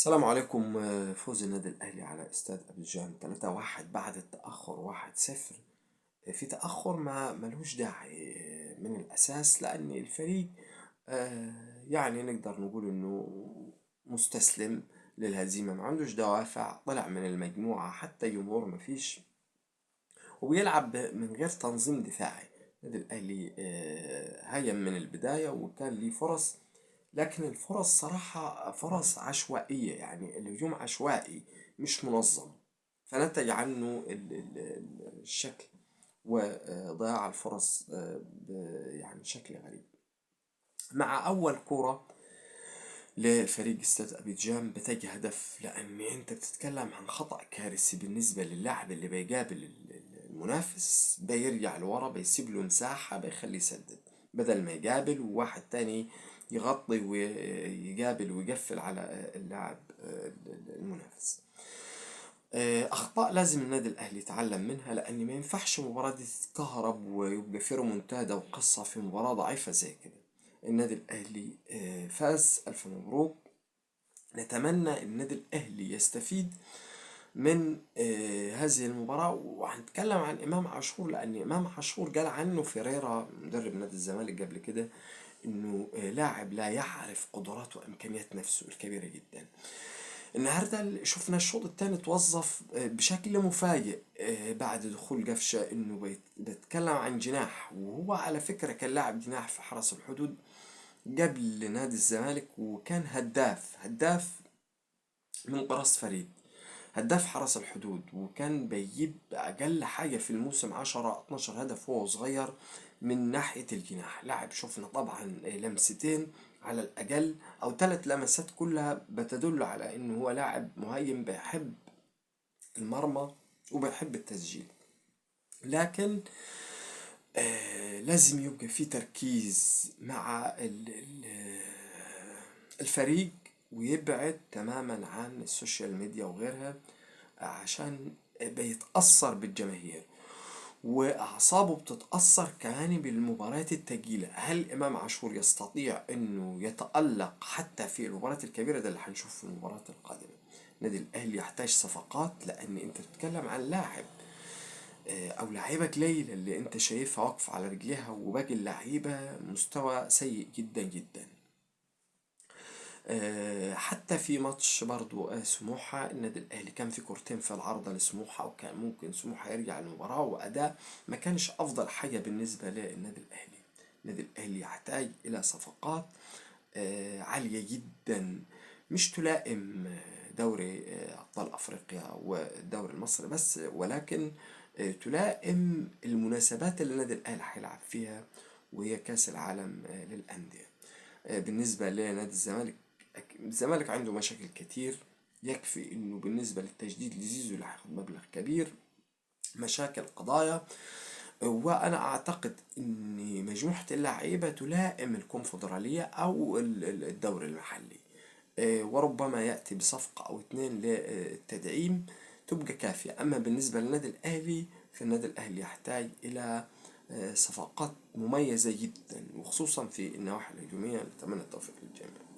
السلام عليكم. فوز النادي الأهلي على استاد أبيجان 3-1 بعد التأخر 1-0. في تأخر ما ملوش داعي من الأساس، لأن الفريق يعني نقدر نقول إنه مستسلم للهزيمة، ما عندوش دوافع، طلع من المجموعة، حتى جمهور ما فيش، وبيلعب من غير تنظيم دفاعي. النادي الأهلي هاجم من البداية وكان ليه فرص، لكن الفرص صراحة فرص عشوائية، يعني الهجوم عشوائي مش منظم، فنتج عنه الشكل وضياع الفرص يعني شكل غريب. مع أول كرة لفريق استاد أبيجان بتجي هدف، لأن أنت بتتكلم عن خطأ كارثي بالنسبة للاعب اللي بيقابل المنافس، بيرجع لورا، بيسيب له مساحة، بيخليه يسدد بدل ما يقابل وواحد تاني يغطي ويقابل ويقفل على اللاعب المنافس. أخطاء لازم النادي الأهلي يتعلم منها، لأن ما ينفعش مباراة دي تتكهرب ويبقى في ريمونتادا وقصة في مباراة ضعيفة زي كده. النادي الأهلي فاز، ألف مبروك. نتمنى النادي الأهلي يستفيد من هذه المباراة. وهنتكلم عن إمام عاشور، لأن إمام عاشور قال عنه فيريرا مدرب نادي الزمالك قبل كده إنه لاعب لا يعرف قدراته وإمكانيات نفسه الكبيرة جدا. النهارده شفنا الشوط الثاني توظف بشكل مفاجئ بعد دخول قفشه، إنه بيتكلم عن جناح، وهو على فكرة كان لاعب جناح في حرس الحدود قبل نادي الزمالك، وكان هداف من قراص فريد، هداف حرس الحدود، وكان بيجيب أقل حاجة في الموسم 10-12 هدف وهو صغير من ناحية الجناح. لاعب شفنا طبعا لمستين على الأقل أو 3 لمسات كلها بتدل على إنه هو لاعب مهاجم بيحب المرمى وبيحب التسجيل، لكن لازم يبقى في تركيز مع الفريق، ويبعد تماما عن ال social media وغيرها، عشان بيتأثر بالجماهير وأعصابه بتتأثر كمان بالمباريات التقيلة. هل إمام عاشور يستطيع إنه يتألق حتى في المباريات الكبيرة؟ ده اللي هنشوفه في المباراة القادمة. النادي الأهلي يحتاج صفقات، لأن أنت بتتكلم عن لاعب أو لعيبة قليلة اللي أنت شايفها واقفة على رجليها، وباقي اللعيبة مستوى سيء جدا جدا. حتى في ماتش برضو سموحة، النادي الأهلي كان في كورتين في العارضة لسموحة، وكان ممكن سموحة يرجع المباراة، وأداء ما كانش أفضل حاجة بالنسبة للنادي الأهلي. النادي الأهلي يحتاج إلى صفقات عالية جدا، مش تلائم دوري أبطال أفريقيا والدوري المصري بس، ولكن تلائم المناسبات اللي النادي الأهلي هيلعب فيها، وهي كأس العالم للأندية. بالنسبة لنادي الزمالك، الزمالك عنده مشاكل كتير، يكفي انه بالنسبة للتجديد لزيزو اللي هياخد مبلغ كبير، مشاكل قضايا، وانا اعتقد ان مجموعة اللعيبة تلائم الكونفدرالية او الدوري المحلي، وربما يأتي بصفقة او 2 للتدعيم تبقى كافية. اما بالنسبة للنادي الاهلي، فالنادي الاهلي يحتاج الى صفقات مميزة جدا، وخصوصا في النواحي الهجومية. نتمنى التوفيق للجميع.